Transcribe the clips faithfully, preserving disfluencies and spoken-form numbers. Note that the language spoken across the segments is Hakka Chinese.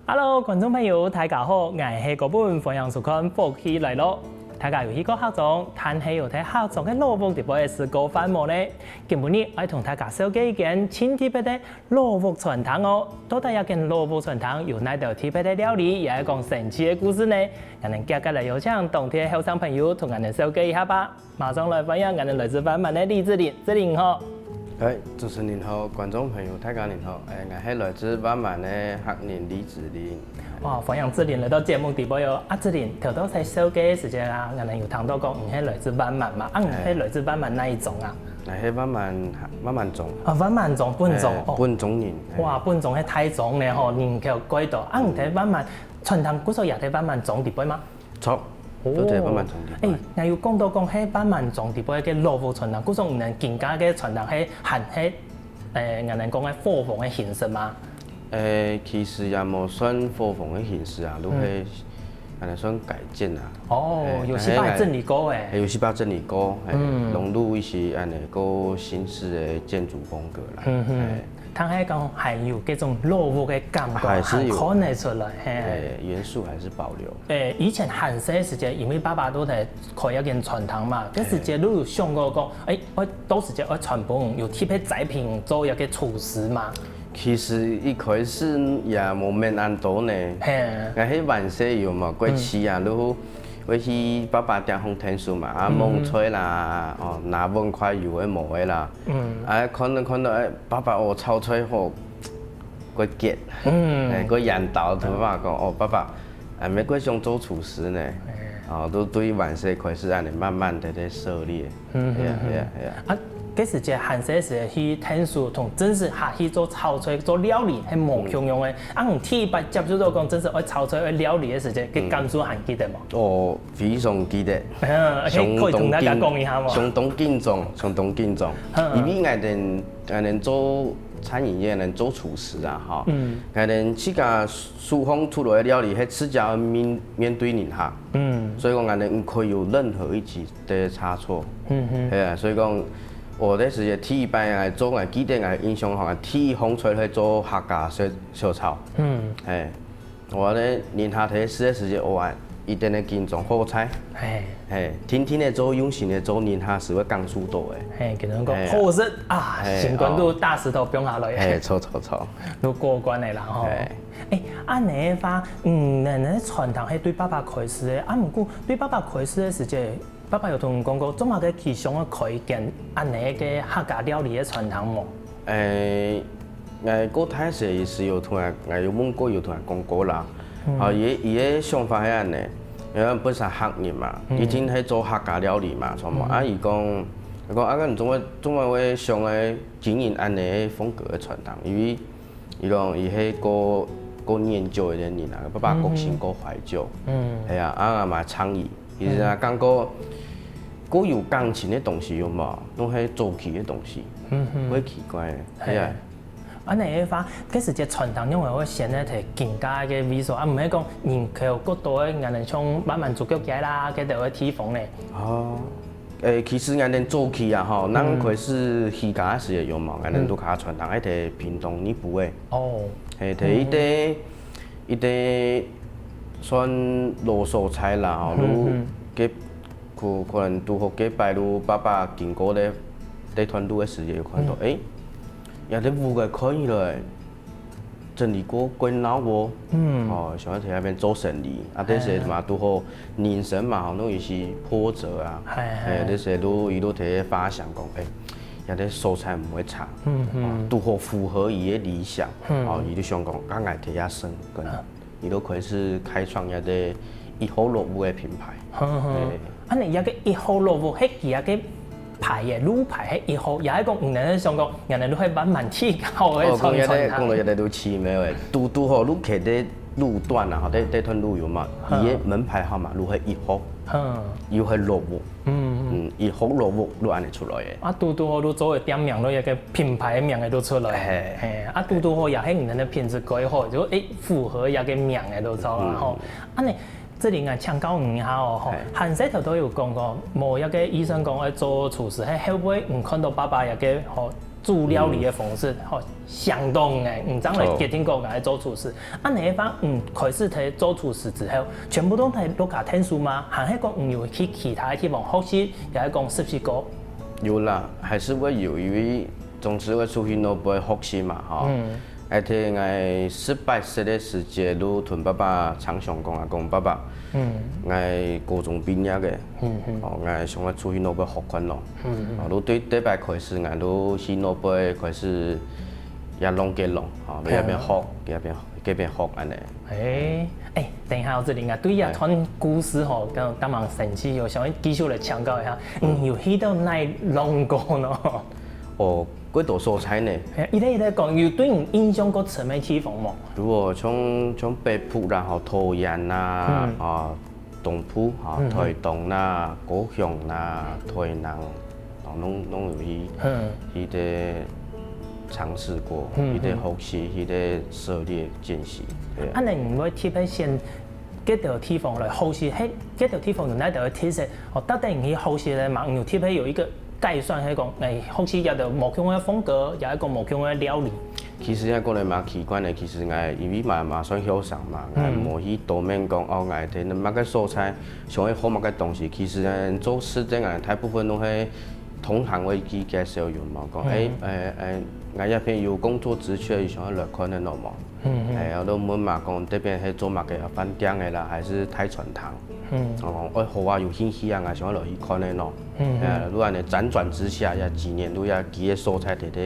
Hello，觀眾朋友，大家好，𠊎係高本，歡迎收看《福氣來了》。大家有去過客庄，但係有在客庄个老屋裡背食過飯無呢？今晡日愛同大家紹介一間盡特別个老屋餐廳哦。到底這間老屋餐廳有哪兜特別个料理，也係講神奇个故事呢？𠊎等接下來邀請當地个後生朋友同𠊎等紹介一下吧。 馬上來歡迎𠊎等來自萬巒个李子林，子林好。哎，主持人好，觀眾朋友大家人好，哎，𠊎係來自萬巒个客人李子林。哇，歡迎子林來到節目裡背哦。啊，子林，頭到在紹介个時間啊，𠊎等有聽到講你係來自萬巒嘛，啊，你係來自萬巒哪一庄啊？𠊎係萬巒，萬巒庄。啊，萬巒庄，本庄哦。本庄人。哇，本庄係大庄呢吼，人口蓋多。啊，你在萬巒，餐廳故所也在萬巒庄裡背嗎？ 著，都在萬巒庄裡背。哎，𠊎有講到講係萬巒庄裡背个老屋餐廳，故所你等今下个餐廳係還係，誒，𠊎等講个伙房个形式嗎？誒，其實也無算伙房个形式啊，都係，嗯。恁樣算改建啊。哦，哎，有時把整理過誒。哎，有時把整理過，哎，嗯。融入一些恁樣个新式个建築風格啦。嗯哼。哎。 但係講還有這種老屋个感覺，還是有。還看得出來，嘿。哎，元素還是保留。哎，以前還細个時節，因為爸爸都在開一間餐廳嘛，該時節你有想過講，哎，𠊎到時節愛專門有特別栽培做一個廚師嘛？其實一開始也無想恁多呢。嘿。𠊎係還細有嘛，過去啊，嗯。都會去爸爸店項𢯭手嘛，啊，嗯。摸菜啦，哦，拿碗筷有个無个啦。 嗯。哎，看到，看到，哎，爸爸哦，炒菜好，過傑。嗯。哎，過緣投，同爸爸講，哦，爸爸，哎，𠊎過想做廚師呢。哎。哦，都對還細開始恁樣慢慢地在涉獵。嗯，係啊，嗯，係啊，係啊。啊，該時節還細時去𢯭手同正式下去做炒菜、做料理，係無共樣个。嗯。啊，你第一擺接觸到講正式愛炒菜、愛料理个時節，該感受還記得無？嗯。哦， 非常記得。嗯，而且可以同大家講一下嗎？相當緊，相當緊張，相當緊張。嗯。因為𠊎等，𠊎等做餐飲業，𠊎等做廚師啊，吼。嗯。𠊎等自家手項出來个料理，係自家面，面對人客。嗯。所以講，𠊎等毋可以有任何一息个差錯。嗯哼。係啊，所以講，𠊎該時節第一擺來做，𠊎記得𠊎印象好，第一項出來係做客家小，小炒。嗯。係。 𠊎呢，人客在食个時節，𠊎一定愛緊張好菜。嘿。嘿，定定仔做，用心仔做，人客就會感受到个。嘿，可能講，嘿啊。好食啊，嘿，心肝肚大石頭放下來。哦。嘿，著，著，著。都過關个啦，吼。嘿。欸，恁樣个話，嗯，恁樣个餐廳係對爸爸開始个，啊，毋過對爸爸開始个時節， 爸爸有同你講過，做麼个佢想愛開一間恁樣个客家料理个餐廳無？欸，𠊎過大細時有同𠊎，𠊎有問過，有同𠊎講過啦。嗯。啊，佢个，佢个想法係恁樣，因為本身客人嘛，嗯。一定係做客家料理嘛，著無？嗯。啊，佢講，佢講，啊，你做麼，做麼會想愛經營恁樣个風格个餐廳？因為 佢講佢係過，過念舊个人啊，爸爸個性過懷舊。嗯。係啊，啊𠊎嘛撐佢。其實啊，嗯。感覺過有感情个東西有無？都係早期个東西，嗯哼。會奇怪个，係啊。係。恁樣个話，該時節餐廳仰會會選擇提今下个位所，啊毋係講人口過多个，恁樣像慢慢住腳街啦，該兜个地方呢？哦。 欸，其實𠊎等早期啊，吼，嗯。正開始起家个時節有無？𠊎等都較傳統，愛提屏東內埔个。哦。係，提一個，嗯。一個算老所在啦，吼，嗯，路，嗯。該，可，可能堵好該擺路，爸爸經過該，該段路个時節有看到，嗯。欸，這個屋个看起來 整理過，過鬧哦。嗯。哦，想愛在該片做生理，啊，但是嘛，嘿。堵好人生嘛，吼，容易係波折啊。嘿，嘿。欸，但是都一路在發想講，欸，這個所在毋會差，嗯，嗯。哦，堵好符合佢个理想，嗯。哦，佢就想講，啊，𠊎在這生根，嗯。佢就開始開創這個一號老屋个品牌。嗯，嗯。欸。恁樣這個一號老屋，係佢這個 牌个路牌係一號，也係講毋能想講，原來路係慢慢起高个哦，講這個，餐廳。講到這個都奇妙个，堵堵好路徛在路段啊，吼，在，在段路有嘛，嗯。佢个門牌號碼路係一號，嗯。又係老屋，嗯，嗯。嗯，一號老屋路恁樣出來个。啊，堵堵好路做个店名咯，一個品牌名个都出來，嘿。嘿，啊，堵堵好也係你个品質蓋好，就，欸，符合這個名个都出來吼。嗯。恁樣 這裡𠊎請教你一下哦，吼，嘿。還細頭都有講過，無一個意思講愛做廚師，係後尾你看到爸爸一個，吼，煮料理个方式，吼，想到个，毋正來決定講愛做廚師。恁樣个話，嗯，開始在做廚師之後，全部都在屋下𢯭手嗎？還係講你有去其他个地方學習，也係講實習過？有啦，還是會有，因為總是會出去外背學習嘛，吼。嗯。而且𠊎十八歲个時節，就同爸爸常常講啊，講爸爸，嗯。𠊎高中畢業个，嗯嗯。哦，𠊎想愛出去外背學看咯。嗯嗯。哦，就對這擺開始，𠊎就去外背開始也弄个弄，哦，一邊學，一邊一邊學恁樣。誒誒，等一下，這裡啊，對這段故事吼，跟大家生氣，有想要繼續來請教一下，嗯，有去到哪弄過呢？哦，幾多所在呢？一個一個講，有對你印象較深个地方無？如果像像北部啦，吼，桃園啦，嗯。啊，東部，吼，嗯嗯。台東啦、高雄啦、台南，哦，攏攏有去，嗯。去个嘗試過，嗯嗯。去个學習，去个涉獵見習，對啊。恁樣你會特別選該兜地方來學習，係該兜地方有哪兜个特色？哦，到底你去學習个嘛，有特別有一個 計算係講，誒，學習這兜無共个風格，也係講無共个料理。其實也講來蠻奇怪个，其實𠊎因為嘛嘛算後生嘛，嗯。𠊎無去多問講，哦，𠊎在麼个所在，想愛學麼个東西。其實呢，做事情啊，大部分都係同行會去介紹，有無？講，嗯。誒，誒，誒，𠊎這片有工作職缺，想愛來看个，有無？ 嗯嗯。哎，𠊎都問嘛，講這片係做麼个啊？飯店个啦，還是大餐廳？嗯。哦，愛好啊，有興趣啊，𠊎想愛落去看个咯。嗯嗯。哎，就恁樣輾轉之下，也幾年，就也幾个所在在在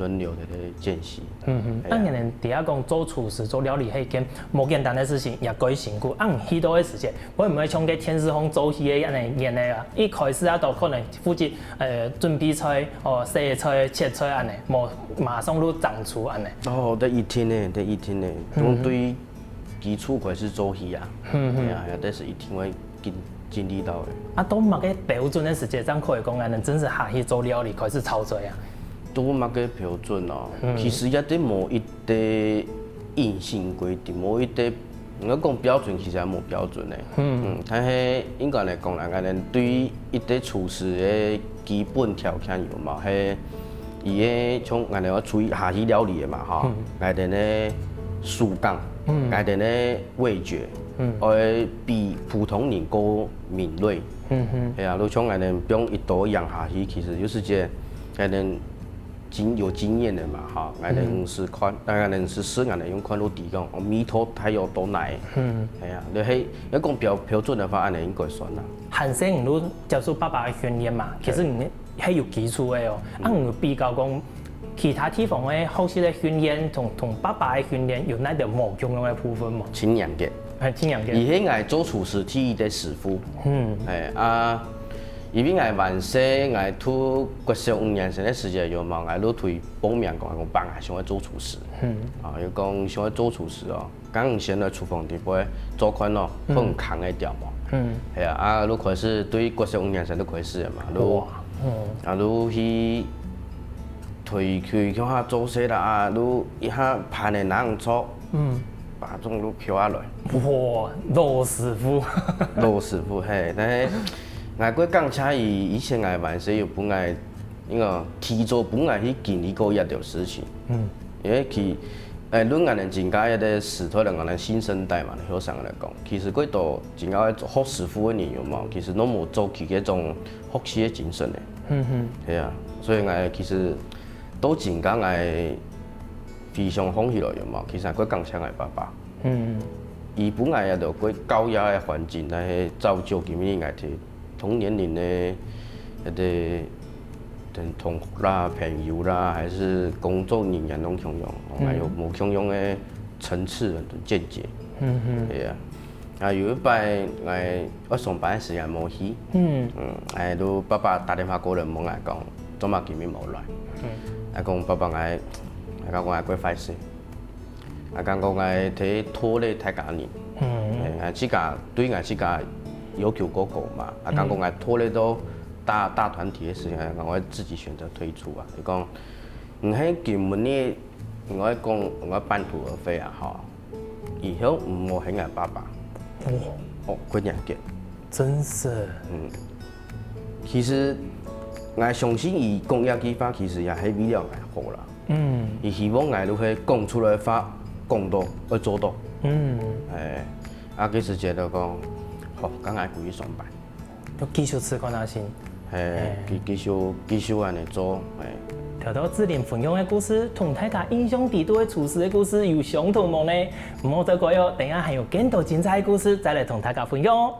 輪流在在見習。嗯嗯。哎呀。恁樣呢，底下講做廚師、做料理係一件無簡單个事情，也蓋辛苦。啊，你去到个時節，會毋會像該電視上做戲个恁樣演个啊？一開始啊，都可能負責，呃，準備菜、哦，洗菜、切菜恁樣，無馬上就掌廚恁樣。哦，這一定个，這一定个，嗯。從對基礎開始做起啊。嗯嗯。哎呀，哎呀，這係一定會經經歷到个。啊，到麼个標準个時節，正可以講恁樣正式下去做料理，開始操作啊？到麼个標準哦？嗯。其實也都無一个硬性規定，無一个 你愛講標準，其實也無標準个。嗯。嗯，但係應該來講啦，𠊎等對一个廚師个基本條件有無？係，佢个像𠊎等愛出去下去料理个嘛，吼。嗯。𠊎等个手感，嗯。𠊎等个味覺，嗯。會比普通人較敏銳。嗯哼。係啊，就像𠊎等放一道洋下去，其實就是這，𠊎等 經有經驗个嘛，吼，𠊎等試看，嗯。𠊎等試試，𠊎等用看就知講，哦，味道大約到哪。嗯。係啊，你係愛講標標準个話，恁樣應該算啦。還細你就接受爸爸个訓練嘛，其實你係有基礎个哦。嗯。啊，你有比較講其他地方个學習个訓練同同爸爸个訓練有哪兜無共樣个部分無？盡嚴格。 係，盡嚴格。佢係𠊎做廚師第一个師傅。嗯。係啊，因為𠊎還細，𠊎讀國小五年生个時節，有無？𠊎就同佢報名講，講爸，𠊎想愛做廚師。嗯。啊，佢講想愛做廚師哦，講你先來廚房底背做看咯，嗯。看你扛得牢無？嗯。係啊，啊，就開始對國小五年生就開始了嘛，就，哇，嗯。啊，就去推去向下做事啦，啊，就一下盤个拿毋著， 嗯。把種都飄下來。哇，老師傅。老師傅，係，但係𠊎過感謝佢，以前𠊎還細有分𠊎，該个提早分𠊎去經歷過一條事情。嗯。因為佢，誒，論𠊎等自家一个時代來講，𠊎等新生代嘛，後生來講，其實過多自家愛做學師傅个人有無？其實都無早期該種學習个精神个。嗯哼。係啊，所以𠊎其實到自家𠊎 回想起來有無？其實𠊎過感謝𠊎爸爸。嗯。佢分𠊎一个過教育个環境，但係造就今日𠊎同同年齡个，呃，同同學啦、朋友啦，還係工作人員攏共樣，𠊎有無共樣个層次同見解。嗯哼。係啊。 啊，有一擺，𠊎愛上班个時間無去。嗯。嗯，哎，就爸爸打電話過來問𠊎講，做麼今日無來？嗯。𠊎講，爸爸，𠊎，𠊎講𠊎過壞勢。𠊎講𠊎忒拖累大家人。嗯。哎，𠊎自家，對𠊎自家要求過高嘛。啊，講𠊎拖累到大，大團體个時間，𠊎自己選擇退出啊。佢講，毋係今晡日，𠊎講，𠊎半途而廢啊，吼。 以後毋好喊𠊎爸爸。哦。哦，過嚴格。真係。嗯。其實， ，𠊎相信佢講這句話其實也係為了𠊎好啦。嗯。佢希望𠊎就係講出來个話，講到，愛做到。嗯。哎，啊，該時節就講，好，該𠊎歸去上班。就繼續試看下先。嘿，嘿。繼，繼續，繼續恁樣做，嘿。聽到志霖分享个故事，同大家印象底肚个廚師个故事有相同無呢？毋好走開哦，等一下還有更多精彩个故事再來同大家分享哦。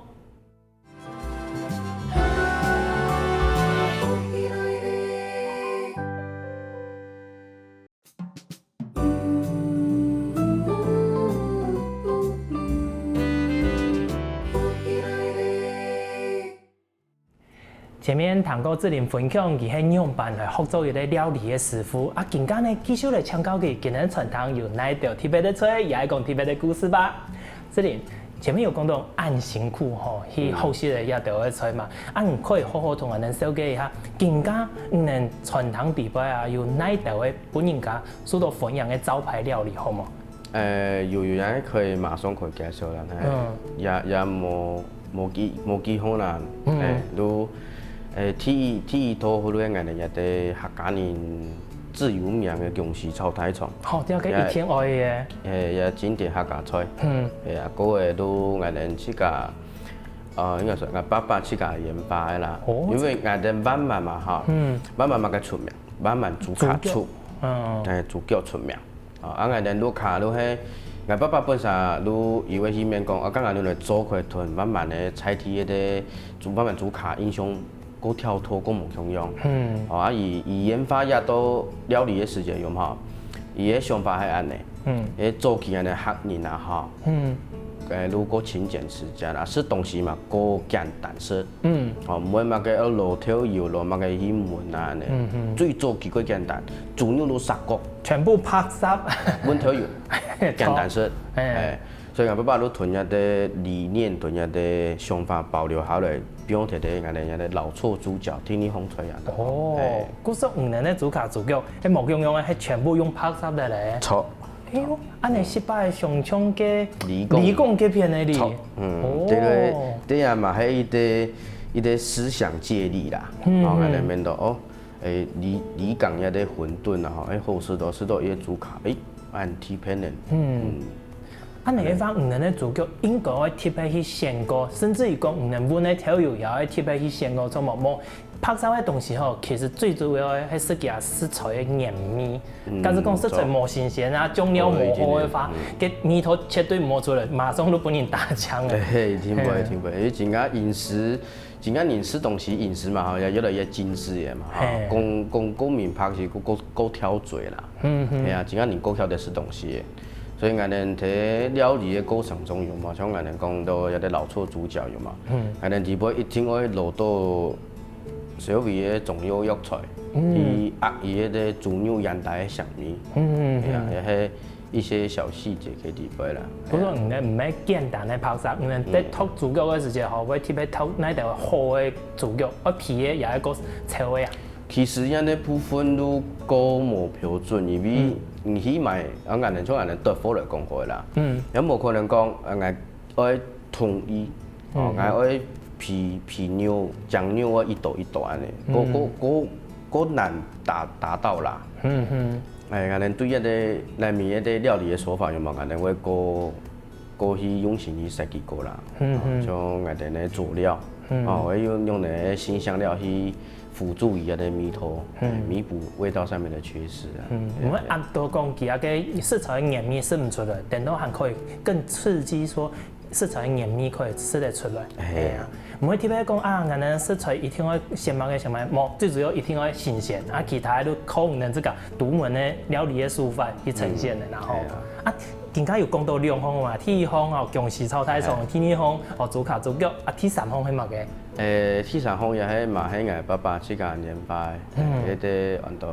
前面聽過志霖分享，佢係仰般來學做一個料理个師傅。啊，今下呢，繼續來請教佢，今日餐廳有哪兜特別个菜，也係講特別个故事吧。志霖，前面有講到恁辛苦吼，去學習了這兜个菜嘛。啊，你可以好好同𠊎等紹介一下，今下你等餐廳底背啊，有哪兜个分人家受到歡迎个招牌料理，好無？ 呃，有，有，也可以馬上可以介紹啦，嘿。嗯。也，也無，無幾，無幾好啦，嗯。嘿，就，呃，第一，第一道好了，𠊎等也得客家人最有名个薑絲炒大腸。好，這个一定愛个。嘿，也經典客家菜。嗯。嘿啊，過个就𠊎等自家，呃，應該說，𠊎爸爸自家研發个啦。哦。因為𠊎等萬巒嘛，哈，嗯。萬巒嘛个出名，萬巒豬腳出，豬腳。嗯。哎，豬腳出名。 哦，啊，𠊎等屋下就係，𠊎爸爸本身就有个意念講，啊，該𠊎等來做開同萬巒个在地个，就萬巒豬腳印象過跳脫，過無共樣。嗯。哦，啊，佢，佢研發這道料理个時節有無？佢个想法係恁樣，嗯。佢早期恁樣客人啊，吼，嗯。呃，就過勤儉持家啦，食東西嘛，過簡單食。 嗯。哦，毋會麼个愛落豆油，落麼个去炆啊，恁樣。嗯，嗯。最早期過簡單，豬肉都煠過。全部煏熟。炆豆油，簡單食。嘿。哎，所以𠊎爸爸都同樣个理念，同樣个想法保留下來，放在這𠊎等个老厝豬腳，天天烘炊啊。哦，哎。故所你等个豬腳豬腳，係無共樣个，係全部用煏熟个咧。著。 哎喲，恁樣食飽个想像个，理工。理工該片个哩。著，嗯，哦。對對，對啊嘛，還有一個，一個思想借力啦。嗯，哦，嗯。恁樣面到，哦，哎，理，理工个个餛飩啊，吼，哎，好食到，食到一個豬腳，哎，恁特別呢。嗯。嗯。恁樣个話，你等个豬腳應該愛特別去選過，甚至於講，你等搵个豆油也愛特別去選過，著無？無 煏熟个東西吼，其實最主要个係食佢食材个原味。嗯，假使講食材無新鮮啊，著。醬料無好个話，哦，一定，嗯。該味道絕對無出來，馬上就分人打槍了。嘿，嘿，一定會，嘿。一定會。因為今下飲食，今下人食東西，飲食嘛，吼，也越來越精緻个嘛，吼。嘿。講，講，講明白是過，過，過挑嘴啦。嗯，嗯。嘿啊，今下人過挑在食東西个。 所以𠊎等在料理个過程中有無，像𠊎等講到這個老厝豬腳有無？嗯。𠊎等底背一定愛落到所謂个中藥藥材，嗯。去壓佢个豬肉原來个香味。嗯，嗯，嗯。係啊，也係一些小細節个底背啦。不過你个毋係簡單个煏熟，你等在剁豬腳个時節吼，會特別剁哪兜好个豬腳，愛肥个也愛過瘦个啊。 其實恁樣个部分都過無標準，因為嗯。你去買，啊，𠊎等像𠊎等剁貨來講好啦，嗯。也無可能講，啊，𠊎愛統一，哦，嗯。𠊎愛肥，肥肉、精肉愛一刀一刀恁樣，嗯。過，過，過，過難達，達到啦。嗯，嗯。哎，𠊎等對該个內面該个料理个手法有無？𠊎等會過 過去用心去設計過啦。嗯，嗯。像𠊎等个佐料，嗯。哦，會用，用該个辛香料去輔助佢个味道，嗯。彌補味道上面的缺失啊。嗯，對，我們對。恁多講，佢个食材个原味食毋出來，等到還可以更刺激說食材个原味可以食得出來。嘿。嘿啊。 毋會特別講啊，𠊎等食材一定愛鮮麼个鮮麼个，無，最主要一定愛新鮮，啊，其他都靠你等自家獨門个料理个手法去呈現个，嗯。然後，嘿啊。啊，今下有講到兩項嘛，第一項哦，薑絲炒大腸，嗯。第二項哦，豬腳豬腳，啊，第三項係麼个？誒，第三項也係嘛，係𠊎爸爸自家研發个，嗯。該个安到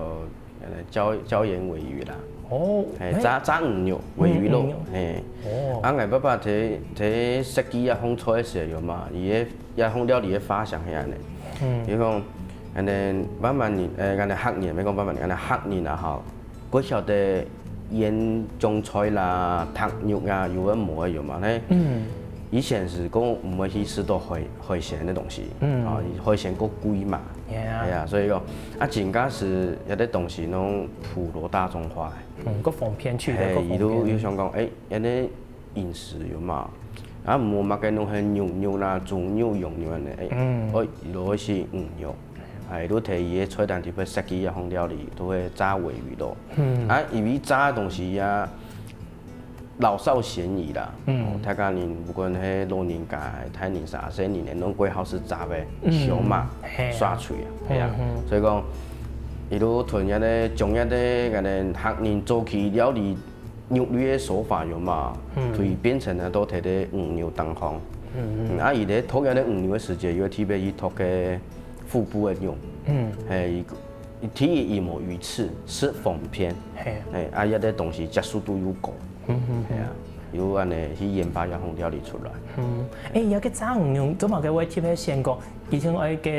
呃，椒，椒鹽鮪魚啦。哦，嘿，嘿。炸，炸魚肉，鮪魚肉，嗯，嗯，嘿。哦。啊，𠊎爸爸在，在設計這項菜个時候有嘛，佢个這項料理个發想係恁樣。嗯。比如講，恁樣萬巒人，呃，恁樣客人，毋係講萬巒人，恁樣客人啊吼，過曉得醃醬菜啦、煏肉啊，有个無个有嘛，嘿。嗯。以前係講毋會去食到海海鮮个東西，嗯，啊，海鮮過貴嘛，係啊，所以講啊，真正係這兜東西攏普羅大眾化个，嗯，過方便取得，係，過方便，佢就又想講，欸，恁仔飲食有無？啊，無麼个攏係牛肉啦、豬肉、羊肉恁仔，欸，嗯，愛落去食魚肉，欸，就提佢个菜單特別設計一項料理，就係炸鮪魚肉，嗯，啊，因為炸个東西啊。 老少咸宜啦。嗯，大家人不管係老人家、大人、細人仔，攏過好食炸个，燒肉、煠菜啊，係啊。所以講，佢就同這兜將這兜𠊎兜客人早期料理肉類个手法有無？就變成了都在這魚肉當中。嗯，啊，佢在擇這兜魚肉个時節，又特別去擇該腹部个肉。嗯，係，佢第一佢無魚刺，食方便。係，啊，這兜東西接受度又高。 嗯哼，係啊，又恁仔去研發這項料理出來。嗯，欸，這个炸魚肉做麼个會特別選講，一定愛該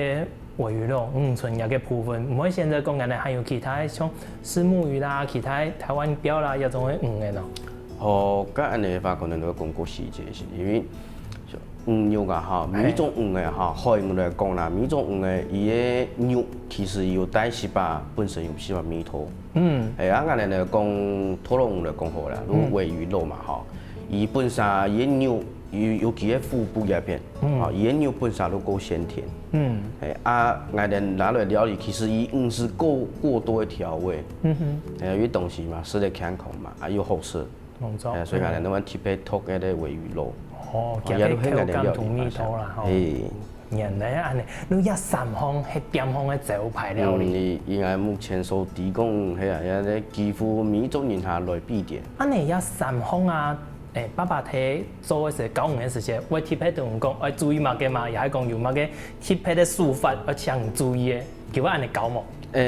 鮪魚咯，嗯，純這个部分，毋會選擇講恁仔還有其他像虱目魚啦，其他台灣鮑啦，這種个魚仔呢？哦，該恁仔个話，可能就會講較細節一些，因為魚肉啊哈，每種魚仔哈，海魚來講啦，每種魚仔，佢个肉其實有帶細胞，本身有細胞味道。 嗯，欸，啊，𠊎兜來講，討論來講好啦，如果鮪魚肉嘛吼，佢本身佢个肉有有佢个腹部這片，嗯，吼，佢个肉本身就夠鮮甜。嗯，欸，啊，𠊎兜拿來料理，其實佢毋使過過多个調味。嗯哼，欸，因為東西嘛，食得健康嘛，啊又好食。 沒錯，欸，所以𠊎兜特別擇該兜鮪魚肉。哦，哦，這个口感同味道啦，吼。係。原來恁仔，你這三項係店方个招牌料理。嗯，佢應該目前所提供，係啊，也係幾乎每一種人客來必點。恁仔這三項啊，欸，爸爸在做个時，教你个時節，會特別同你講，愛注意麼个嘛，也係講有麼个特別个手法，愛請你注意个。 佢會恁仔教無？呃，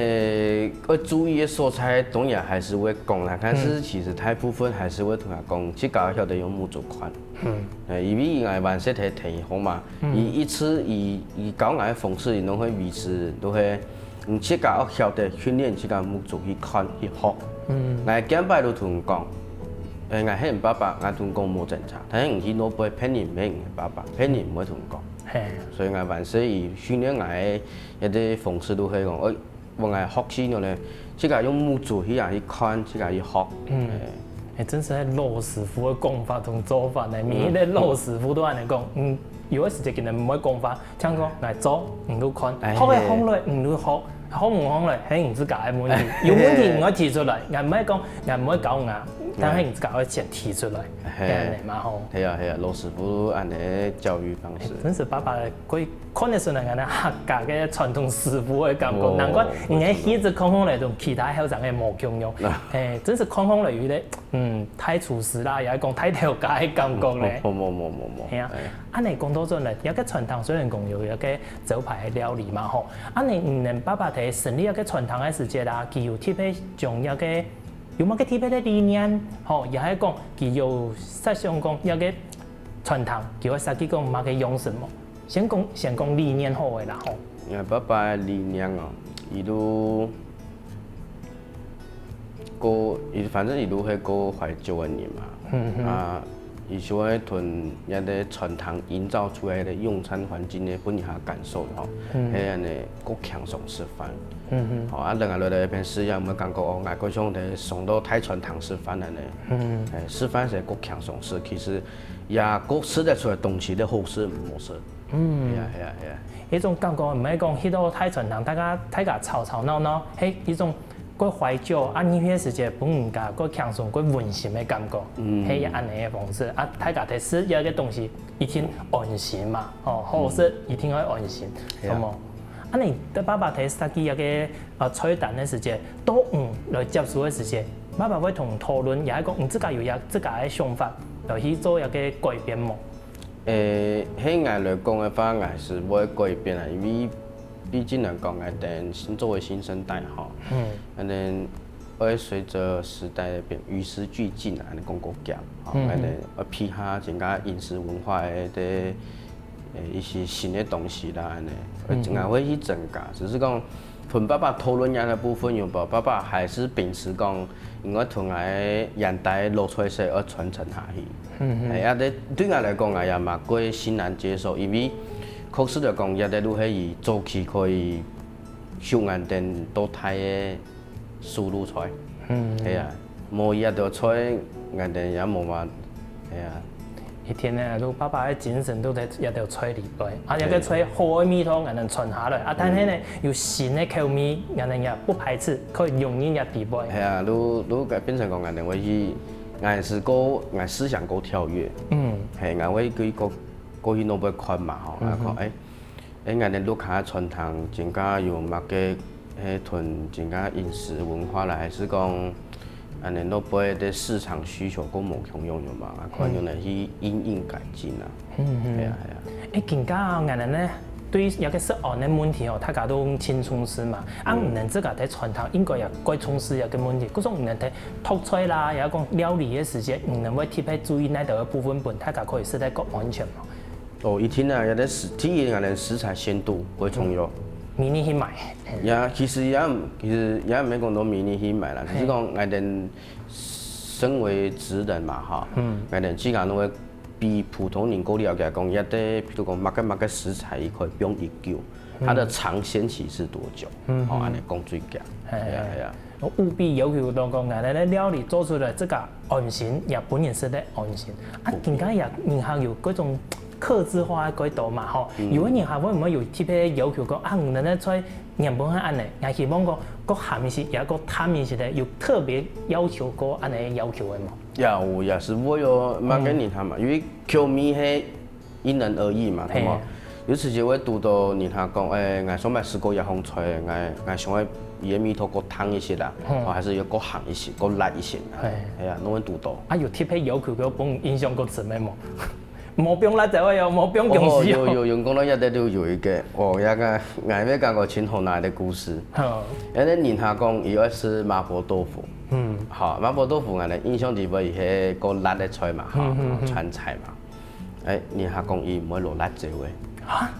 愛注意个所在，當然還係會講啦，但是其實大部分還係會同佢講，自家曉得用目珠看。嗯，呃，因為𠊎還細个个時候嘛，佢一直佢佢教𠊎个方式，佢攏會維持，就係你自家愛曉得訓練自家目珠去看去學。嗯，𠊎見擺就同佢講，呃，𠊎係你爸爸，𠊎同你講無爭吵，但係你去外背別人毋係你爸爸，別人毋會同你講。係，所以𠊎還細佢訓練𠊎个 一个方式就係講，哎，𠊎个學習了呢，自家用目珠去啊去看，自家去學。嗯，哎，真係老師傅个講法同做法呢，每一个老師傅都恁樣講，嗯，有个時節可能毋會講法，像講來做，你就看，哎，學个項來你就學，學毋項來，係你自家个問題，有問題你愛提出來，𠊎毋會講，𠊎毋會教你，但係你自家愛先提出來，係恁樣嘛吼。係啊係啊，老師傅恁樣个教育方式。真係爸爸个 可以看得出來，𠊎等客家个傳統師傅个感覺，難怪你个氣質看起來同其他後生个無共樣。嘿，真係看起來有一個，嗯，大廚師啦，也係講大頭家个感覺咧。無無無無無。係啊，恁樣講到轉來，這個餐廳雖然講有一個招牌个料理嘛吼，恁樣你等爸爸在成立這個餐廳个時節啦，佢有特別將這個，有麼个特別个理念，吼，也係講佢有設想講這個餐廳，佢會設計講麼个樣式無？ 先講先講理念好个啦吼。𠊎爸爸个理念哦，佢都過，佢反正佢都係過懷舊个人嘛。嗯嗯。啊，佢就會同人个餐廳營造出來个用餐環境呢，分人家感受吼，嗯，係恁樣過輕鬆食飯。嗯嗯。吼，啊，等下來到一片食，也毋會感覺哦，𠊎過像在上到大餐廳食飯恁樣。嗯。哎，食飯係過輕鬆食，其實也過食得出來東西个好食毋好食。 嗯，係啊係啊係啊。一種感覺，毋係講去到大餐廳，大家大家吵吵鬧鬧，係一種過懷舊啊，你个時節分人家過輕鬆、過溫馨个感覺，嗯，係恁樣个方式啊，大家在食這個東西一定安心嘛，哦，好食一定愛安心，係啊。好無？啊，你个爸爸在設計這個呃菜單个時節，到你來接手个時節，爸爸會同你討論，也係講你自家有這自家个想法，來去做這個改變無？ 誒，係𠊎來講个話，𠊎係會改變啊，因為畢竟來講，𠊎等新做个新生代吼，嗯，可能會隨著時代个變，與時俱進啊，恁樣講較遽，吼，嗯，可能會配合自家飲食文化个，誒，一些新个東西啦，恁樣，嗯，會自家會去增加，只是講，同爸爸討論這個部分有無？爸爸還係秉持講，應該同𠊎這代老菜色愛傳承下去。嗯嗯。哎，啊，對，對𠊎來講，𠊎也嘛過欣然接受，因為確實來講，這個就係佢早期可以受𠊎等到大个手路菜。嗯。係啊，無這道菜，𠊎等也無嘛，係啊。 一定呢，就爸爸个精神都在這條菜裡背，啊，這個菜好个味道，𠊎等傳下來，啊，但係呢，有新个口味，𠊎等也不排斥，可以融入這裡背。係啊，就，就變成講，𠊎等會去，𠊎係過，𠊎思想過跳躍。嗯。係，𠊎會去過，過去該背看嘛，吼，啊，看，嗯哼。哎， 哎，𠊎等屋下傳統真个有麼个，係同真个飲食文化啦，還係講，恁呢老輩个市場需求過無共樣有無？啊，看樣來去因應改進啊。嗯嗯。係啊，係啊。哎，今下哦，𠊎等呢，對於這個食安个問題哦，大家都盡重視嘛。啊，嗯。你等自家在餐廳應該也過重視這個問題，故所你等在擇菜啦，也講料理个時節，你等會特別注意哪兜个部分，分大家可以食得較安全嘛。 哦，一定啊，這個食，第一，𠊎等食材鮮度過重要。迷你去買。呀，其實也毋，其實也毋係講到迷你去買啦，只係講𠊎等身為職人嘛，哈，嗯。𠊎等自家都會比普通人過了解講，這個，比如講麼个麼个食材，佢可以放幾久，它的長鮮期是多久？嗯。哦，恁呢講最緊。係啊，係啊。 務必要求到講，𠊎等个料理做出來，自家安心，也分人食得安心。啊，今下也人客有各種客製化个改多嘛，吼。嗯。有个人客會毋會有特別要求講，啊，你等个菜原本係恁呢，𠊎希望講，較鹹一些，也較淡一些个，有特別要求過恁呢要求个無？呀，有也係會有，麼个人客嘛，因為口味係 因人而異嘛，係無？係。有時節會堵到人客講，哎，𠊎上擺食過這項菜，𠊎，𠊎想愛佢个味道較淡一些啦，嗯。哦，還係愛較鹹一些，較辣一些啦。係。係啊，都會堵到。啊，有特別要求个，分印象較深个無？無放辣椒个哦，無放薑絲哦。哦，有，有，有，講到這個就有一個，哦，這個，𠊎也感覺盡好笑个故事。好。因為人客講，佢愛食麻婆豆腐。嗯。好，麻婆豆腐，𠊎等印象裡背係較辣个菜嘛，哈，嗯，嗯，嗯。川菜嘛。 哎，人客講佢毋會落辣椒个。啊？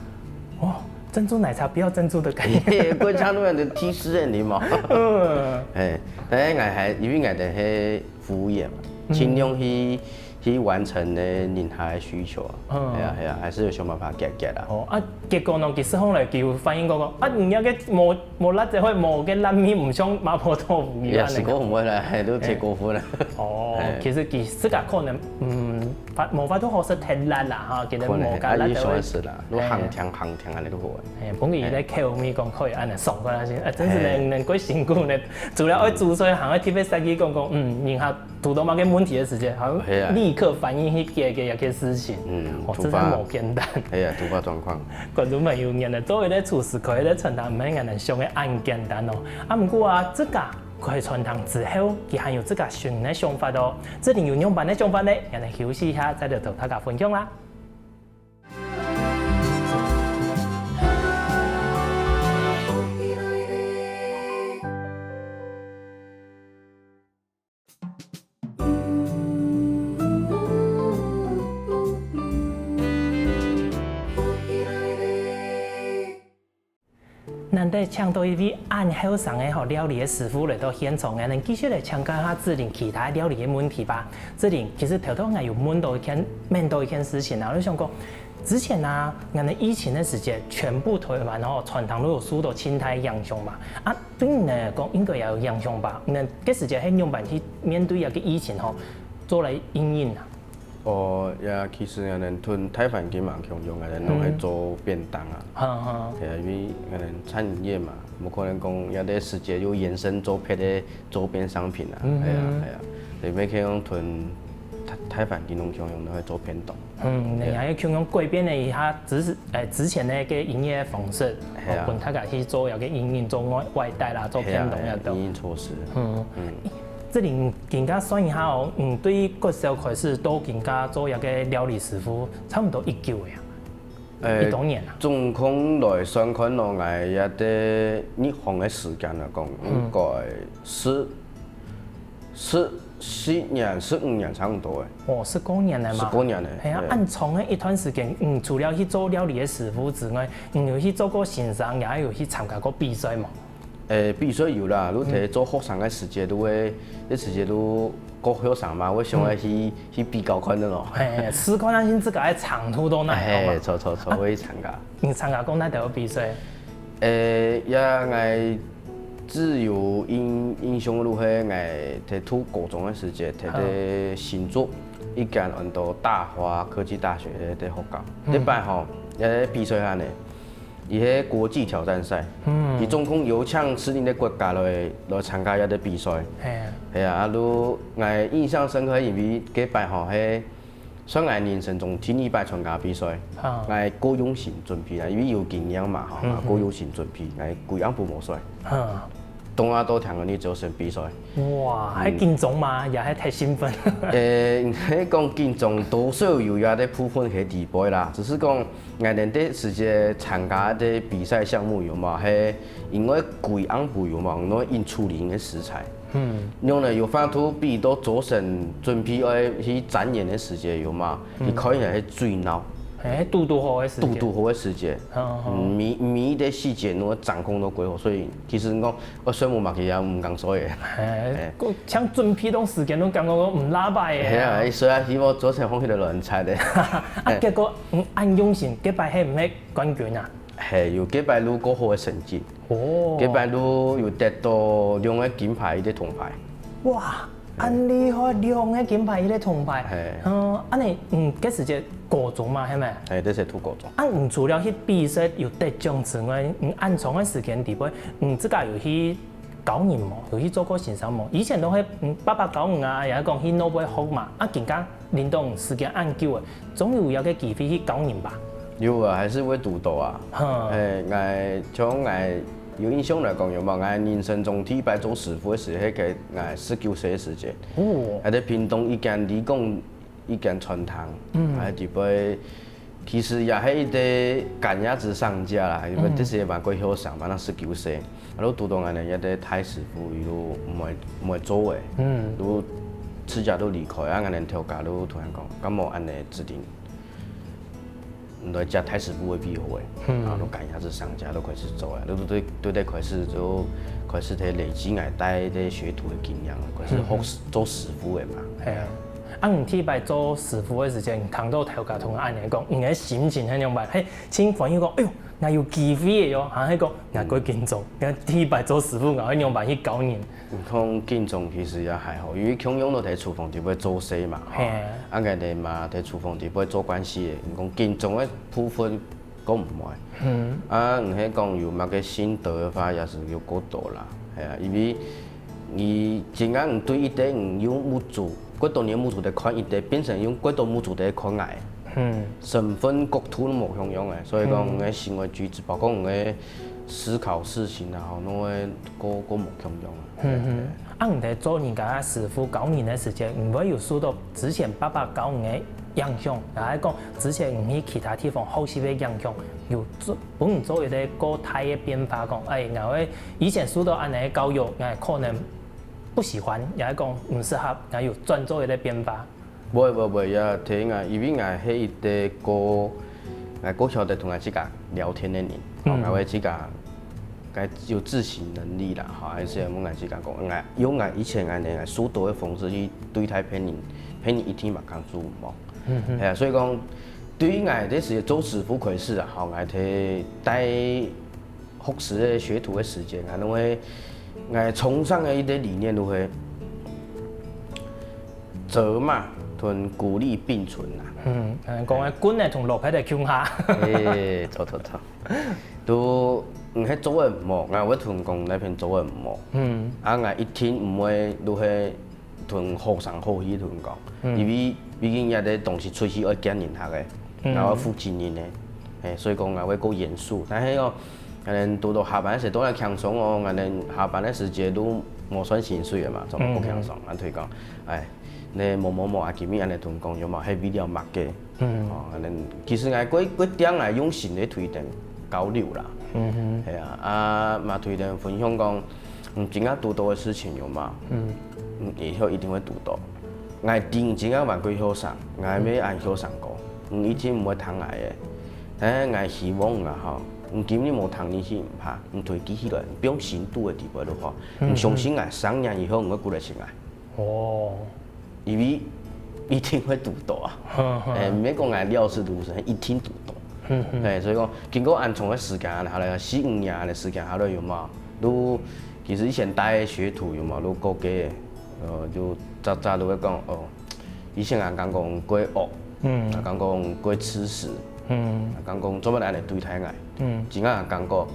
哦，珍珠奶茶不要珍珠的概念。嘿，過程中的提示你嘛。嗯。哎，但是𠊎還，因為𠊎等係服務業嘛，嗯。盡量去，去完成呢人客个需求啊。嗯。係啊，係啊，還係有想辦法解決啊。哦，啊，結果呢，佢食好來，佢有反應講講，啊，你該個無，無辣椒，會無个辣味，毋像麻婆豆腐一樣。也係講毋會啦，嘿，都太過分了。哦，哎。其實佢自家可能，嗯， 法，無法度好食忒辣啦，哈，其實可能，無加辣就會，啊，你喜歡食啦，你鹹甜，哎。鹹甜恁呢就好啊。哎，本來佢个口味講可以恁呢爽快下去，哎，真係呢，哎。能夠辛苦呢，除了愛煮菜，還愛特別設計講講，嗯，人客堵到麼个問題个時節，好像係啊。立刻反應去解決一件事情。嗯，哦，真係無簡單。係啊，突發狀況。觀眾朋友，原來做一個廚師，開一個餐廳，毋係恁呢想个恁簡單哦。啊，毋過啊，這個 開餐廳之後，佢還有自家新个想法哦。這裡有仰般个想法呢？𠊎等休息一下，再來同大家分享啦。 難得請到一位恁後生个吼料理个師傅來到現場，𠊎等繼續來請教一下子玲其他料理个問題吧。子玲，其實頭頭𠊎有問到一件，問到一件事情啊，𠊎就想講，之前啊，𠊎等疫情个時節，全部臺灣吼餐廳都有受到盡大影響嘛。啊，對你來講應該也有影響吧？你該時節係仰般去面對這個疫情吼，做來因應啊？ 哦，也其實𠊎等同大環境嘛共樣，𠊎等攏係做便當啊。哈哈。係啊，因為𠊎等餐飲業嘛，無可能講這個時節又延伸做別个周邊商品啊。嗯哼。係啊，係啊，所以每個人同大，大環境攏共樣，攏係做便當。嗯，係啊。你還要共樣改變了一下，只是，誒，之前个一個營業方式，係啊。哦，分大家去做一個因應，做外，外帶啦，做便當也得。係啊，係啊，因應措施。嗯。嗯。 子玲，今下算一下哦，嗯，對國小開始到今下做這個料理師傅，差毋多幾久了啊？誒，幾多年啊？總共來算看咯，𠊎這個入行个時間來講，嗯。應該十，十，十年、十五年差毋多誒。哦，十過年了嘛。十過年了，係啊，對。恁長个一段時間，嗯，除了去做料理个師傅之外，你有去做過先生，也有去參加過比賽無？誒，比賽有啦，你在做學生个時節，都會，這時節都過後生嘛，會想要去，去比較看个咯。嘿，試看看自家个程度到哪位嘛。嘿，著著著，會去參加。你參加過哪兜比賽？誒，也𠊎自有印，印象就係𠊎在讀高中个時節，在，在新竹一間安到大華科技大學个，个學校。嗯。該擺吼，誒，比賽下呢， 佢係國際挑戰賽，嗯。佢總共邀請十二个國家來，來參加這个比賽。嘿啊。係啊，啊，就𠊎印象深刻，因為該擺吼，係算𠊎人生中第二擺參加比賽。啊。𠊎夠用心準備啦，因為有經驗嘛，吼，嗯哼。𠊎夠用心準備，𠊎歸暗晡無睡。啊。當下都聽講你朝晨比賽。哇，嗯。還緊張嗎？也還太興奮。誒，應該講緊張，多少有這个部分係底背啦，只是講 𠊎等這時節參加个比賽項目有無？係因為歸暗晡有無？𠊎等印出來个食材。嗯。用了有法度比到朝晨準備愛去展演个時節有無？嗯。你看起來係最鬧。嘿，堵堵好个時節。堵堵好个時節。嗯，嗯。每，每一个細節，𠊎掌控到幾好，所以其實𠊎講，𠊎睡目嘛，其實也毋敢睡个。嘿，嘿。像準備到時間，都感覺講毋拉擺个啊。係啊，所以啊，希望朝晨放起來亂菜个。啊，嘿。結果，嗯，恁用心，該擺係毋係 冠軍啊？係，有該擺就過好个成績。哦。該擺就有得到兩个金牌，一个銅牌。哇，係。恁厲害，兩个金牌，一个銅牌。係。嗯，恁呢，嗯，該時節高中嘛，係無？係，該時讀高中。啊，你除了去比賽有得獎之外，你恁長个時間底背，你自家有去 教人無？有去做過先生無？以前都係，嗯，爸爸教你啊，也係講去外背學嘛。啊，今下輪到你時間恁久了，總有一个機會去教人吧？有啊，還係會堵到啊。哼。誒，𠊎，像𠊎有印象來講，有無？𠊎人生中第一擺做師傅个時，係該𠊎十九歲个時節。哦。還在屏東一間理工 一間餐廳，嗯。啊，底背其實也係一个趕鴨子上架啦，因為，嗯。這時也還過後生嘛，該十九歲，啊，就堵到𠊎等一个大師傅，佢就毋會，毋會做个，嗯。就自家就離開，啊，𠊎等頭家就突然講，敢無恁呢指定 來接大師傅个位好个，嗯。啊，就趕鴨子上架，就開始做啊，就對，對，對，開始就開始在累積𠊎帶个學徒个經驗，開始學，嗯。做師傅个嘛。係啊。啊，你第一擺做師傅个時間，你聽到頭家同恁呢講，你个心情係仰般？係，盡歡喜講，哎喲，𠊎有機會个喲，還係講，𠊎過緊張，𠊎第一擺做師傅，𠊎愛仰般去教人？ 你講緊張其實也還好，因為共樣都在廚房底背做事嘛，吼。嘿。啊，𠊎等嘛在廚房底背做慣勢个，你講緊張个部分，講毋會。嗯。啊，你係講有麼个心得个話，也係有過多啦，係啊，因為你今下你對一个你用目珠，過多年目珠在看一个，變成用過多目珠在看𠊎，嗯。身份角度都無共樣个，所以講，嗯。你个行為舉止，包括你个思考事情啊，吼，都會過，過無共樣啊。 嗯哼。啊，你在做人家个師傅教人个時間，你會有受到之前爸爸教你个影響，也係講之前你去其他地方學習个影響，有做，分你做一个過大个變化，講，哎，𠊎會以前受到恁呢个教育，𠊎可能不喜歡，也係講毋適合，𠊎有轉做一个變化。 會會會，也聽啊，因為𠊎係一个過，𠊎過曉得同𠊎自家聊天个人，嗯。吼，𠊎會自家，𠊎有自省能力啦，吼，還係問𠊎自家講，𠊎用𠊎以前恁呢，𠊎受到个方式去對待別人，別人一定嘛感受毋好。嗯哼。係啊，所以講，對於𠊎這時做師傅開始啊，吼，𠊎在帶 學師个學徒个時間啊，因為𠊎崇尚个一个理念就係責罵同鼓勵並存啊。嗯，嗯，講个棍仔同蘿蔔仔共下。誒，著著著。就，嗯，該做个毋好，𠊎會同講該片做个毋好。嗯。啊，𠊎一定毋會就係 同學生好去同講，嗯。因為畢竟這个東西出去愛見人客个，嗯。然後負責任个，嘿，所以講𠊎會過嚴肅。但係哦，𠊎等堵到下班个時都來輕鬆哦，𠊎等下班个時節都無算薪水个嘛，做麼个過輕鬆？嗯。啊，同佢講，哎，你某某某啊，今日恁呢同講，有無？係為了麼个？ 嗯。哦，恁呢，其實𠊎過，過定𠊎用心个推動交流啦。嗯哼。係啊，啊，嘛推動分享講，嗯，今下堵到个事情有無？嗯。嗯，以後一定會堵到。𠊎知今下還過後生，𠊎還無恁後生過，嗯，一定毋會聽𠊎个。但係𠊎希望啊吼，你今日無聽進去毋怕，你推機器來，你放心肚个地方就好。你相信𠊎，三年以後你會過來尋𠊎。哦，因為一定會堵到啊。誒，毋免講𠊎料事如神，一定堵到。誒，所以講經過恁長个時間下來，四五年个時間下來有無？都其實以前帶个學徒有無？都過个，呃，就早早都會講哦。 以前人講過過惡，嗯，人講過過自私，嗯，人講過做乜恁樣對待𠊎，嗯，真正人講過，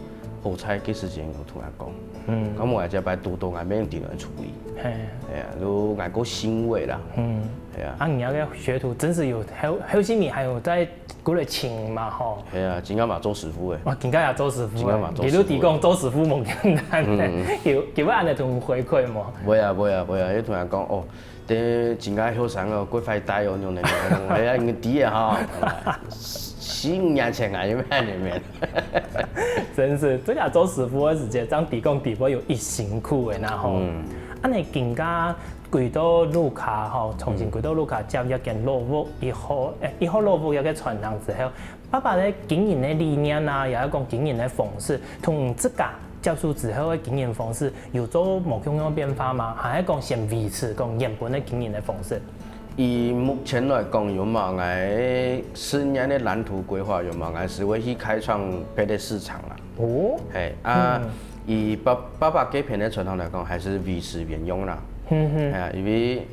好彩該時節有同𠊎講，嗯，講無𠊎這擺堵到𠊎免定來處理，係，係啊，就𠊎過欣慰啦，嗯，係啊，啊，你那個學徒真是有後後續你還有再過來請嘛吼，係啊，真正嘛做師傅誒，哇，真正也做師傅誒，真正嘛做師傅誒，一路提供做師傅無簡單誒，有有會恁樣同回饋無？會啊會啊會啊，有同人講哦。 對，真个後生哦，過壞呆哦，恁樣个，哎呀，你知个哈，十五年前啊，有咩有咩？真是，這个做師傅个時節，正知講知會有一辛苦个啦吼。嗯，恁樣今下歸到屋下吼，重新歸到屋下接一間老屋，一號，誒，一號老屋一个傳承之後， 爸爸个經營个理念啊，也係講經營个方式，同自家接觸之後个經營方式有做無共樣个變化嗎？還係講先維持講原本个經營个方式？以目前來講，有無𠊎十年个藍圖規劃，有無𠊎係會去開創別个市場啦。哦，係啊，以爸爸爸該片个傳統來講，還係維持原樣啦。嗯哼，係啊，因為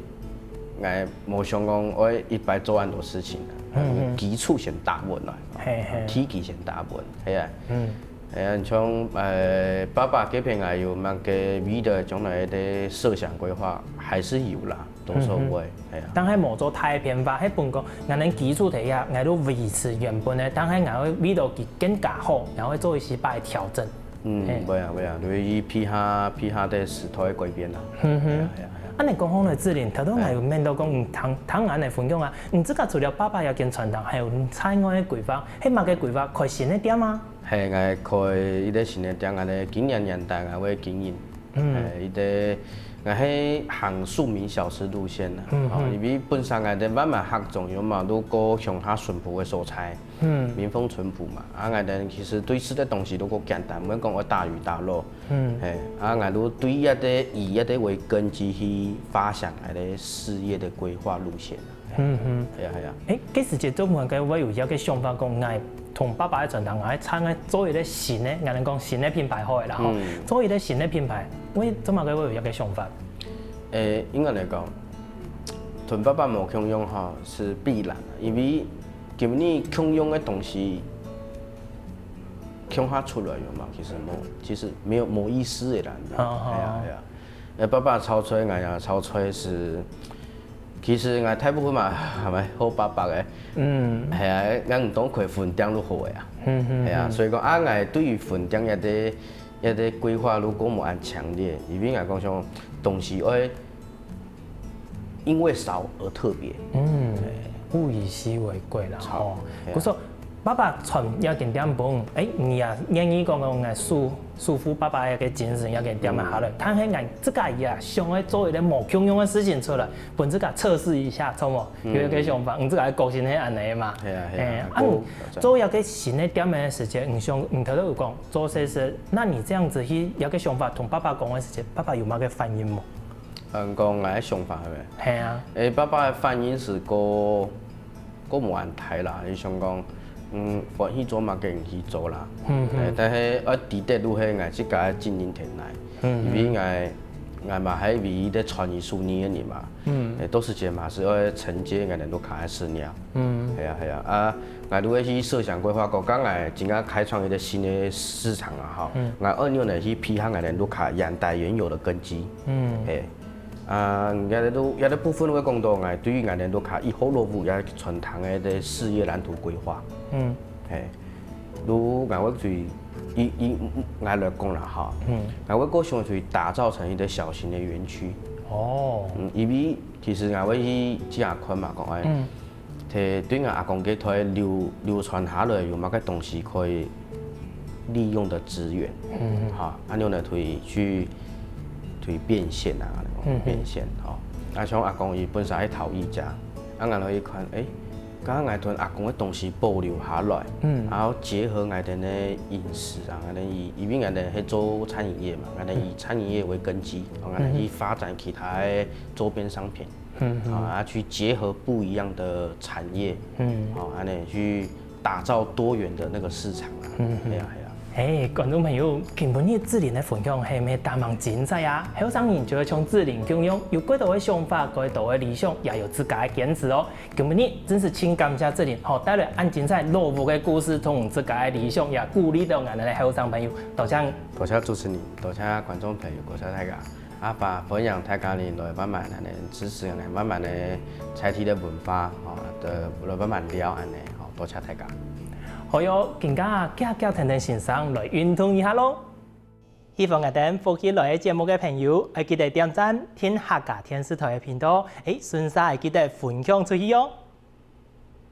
𠊎無想講愛一擺做恁多事情啊，基礎先打穩來，係係，地基先打穩，係啊。嗯，係啊，像呃爸爸該片𠊎有麼个未來將來个設想規劃，還係有啦，多少會，係啊。但係無做大變化，係本講𠊎等基礎底下，𠊎都維持原本个，但係𠊎會為到佢更加好，然後會做一些擺調整。 嗯，會啊會啊，就係配合配合个時代个改變啦。嗯哼，係啊係啊。啊，你講好來，志玲，頭頭𠊎有問到講，你聽聽恁樣分享啊，你自家除了爸爸這間餐廳，還有另外个規劃，係麼个規劃？開新个店嗎？係，𠊎開一個新个店，𠊎个今年年底𠊎會經營。嗯，係，一個𠊎係行庶民小吃路線啦，嗯哼，因為本身𠊎个媽媽客庄有嘛，都過鄉下脣部个所在。 嗯，民豐脣部嘛，啊，𠊎等其實對食个東西都較簡單，毋會講愛大魚大肉。嗯，係，啊，𠊎都對一個以一個為根基去發想𠊎个事業个規劃路線。嗯哼，係啊係啊。誒，該時節做麼个會有一個想法講，𠊎同爸爸个傳統，𠊎愛創个做一個新个，𠊎等講新个品牌好个啦吼，做一個新个品牌，會做麼个會有一個想法？誒，應該來講，同爸爸無共樣吼，係必然个，因為 今日共樣个東西，共下出來有嘛？其實無，其實沒有無意思个啦。係啊係啊，誒，爸爸炒菜，𠊎也炒菜係，其實𠊎大部分嘛，係毋係學爸爸个？嗯，係啊，𠊎毋當開分店就好个啊。嗯嗯，係啊，所以講啊，𠊎對於分店一個一個規劃，如果無恁強烈，因為𠊎講像東西愛 因為少而特別。嗯，物以稀為貴啦，吼。故所，爸爸傳這間店分，誒，你也願意講講𠊎師師傅爸爸个精神，這間店下來，但係𠊎自家也想愛做一個無共樣个事情出來，分自家測試一下，著無？有一個想法，你自家个個性係恁樣嘛。係啊係啊，誒，啊，你做這個新个店个時節，你想，你頭頭有講做事係，那你這樣子去，這個想法同爸爸講个時節，爸爸有麼个反應無？ 嗯，講𠊎个想法係無？係啊。誒，爸爸个反應係過過無恁大啦，佢想講，嗯，歡喜做麼个你去做啦。嗯嗯。誒，但係愛知得就係𠊎自家个責任定來，因為𠊎𠊎嘛係唯一个傳佢手藝个人嘛。嗯。誒，到時節嘛係愛承接𠊎等屋下个事業。 嗯，係啊係啊，啊，𠊎就會去設想規劃講，講𠊎今下開創一個新个市場啊，吼，𠊎愛仰般去配合𠊎等屋下原帶原有个根基。嗯，係，啊，這個這個部分會講到𠊎對於𠊎等屋下一號老屋這傳統个事業藍圖規劃。嗯，係，就𠊎會對以以𠊎來講啦，吼，嗯，𠊎會過想去打造成一個小型个園區。哦，嗯，因為其實𠊎會去這下看嘛，講誒。 對對𠊎阿公該代流流傳下來有麼个東西可以利用个資源，嗯，哈，恁樣來去去去變現啊，嗯，變現，吼。啊，像阿公佢本身係陶藝家，啊，𠊎來一看，誒，將𠊎兜阿公个東西保留下來，嗯，然後結合𠊎兜个飲食啊，𠊎兜以，因為𠊎兜係做餐飲業嘛，𠊎兜以餐飲業為根基，𠊎兜去發展其他个周邊商品，嗯，啊，去結合不一樣的產業，嗯，啊，恁仔去打造多元的那個市場啊，嗯，係啊，係啊。誒，觀眾朋友，今晡日志玲个分享係毋係當精彩啊？後生人就愛像志玲共樣，有幾多个想法，幾多个理想，也有自家个堅持哦。 今晡日真係盡感謝志玲，吼，帶來恁精彩老屋个故事，同自家个理想，也鼓勵到𠊎兜个後生朋友。多謝。多謝主持人，多謝觀眾朋友，多謝大家。啊，歡迎大家呢來慢慢恁仔支持恁仔慢慢个在地个文化，吼，來慢慢尞恁仔，吼，多謝大家。好喲，今下遽遽跈等先生來運動一下囉。 喜歡𠊎兜福氣來了節目个朋友，愛記得點讚、訂客家電視台个頻道，誒，順續愛記得分享出去哦。